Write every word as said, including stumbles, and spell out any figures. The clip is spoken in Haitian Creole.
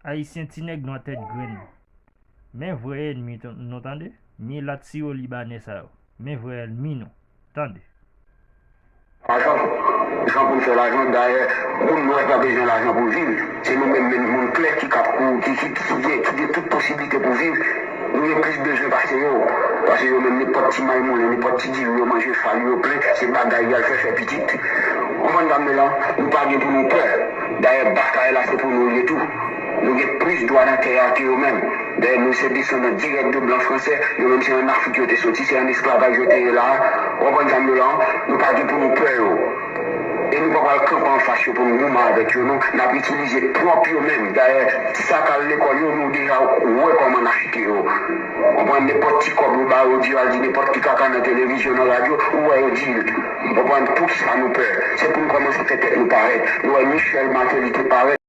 Ayisyen ti nèg nwa tèt grenn. Men vrè ènmi nou tande. Milat siwo libanè sa yo. Men vrè ènmi nou. Tande. Lajan, jan pou n fè lajan, dayè, moun nwè pa bezwen lajan pou l viv. Se nou menm, menm moun klè ki kab kou, ki, ki, ki, gen, ki gen tout posiblite pou viv. Nou gen plis bezwen pase yo. Pase yo menm, nenpòt ti may moulen, nenpòt ti diri yo manje, fal yo plen, se bagay y al fè, fè pitit. Konprann dam yo la, nou pa gen pou nou pè. Dayè, batay la se pou nou l ye tou. Nou gen plis dwa nan tè a ke yo menm. Dayè, nou se desandan dirèk de blan fransè, yo menm se ann Afrik yo te soti, se ann esklavaj yo te ye la a. Ou konprann sa m di w la an? Nou pa gen pou nou pè yo. E nou pa pral kanpe anfas yo pou nou goumen avèk yo, non. N ap itilize pwòp yo menm. Dayè, ti sa k al lekòl yo, nou deja wè kòman n achte yo. Konprann, nenpòt ti kòb yo ba yo, di yo al di nenpòt ki kaka nan televizyon, nan radyo, ou wè yo di l. Konprann, poukisa nou pè? Se pou n kòmanse fè tèt nou parèt. Nou wè Michel Martelly te parèt.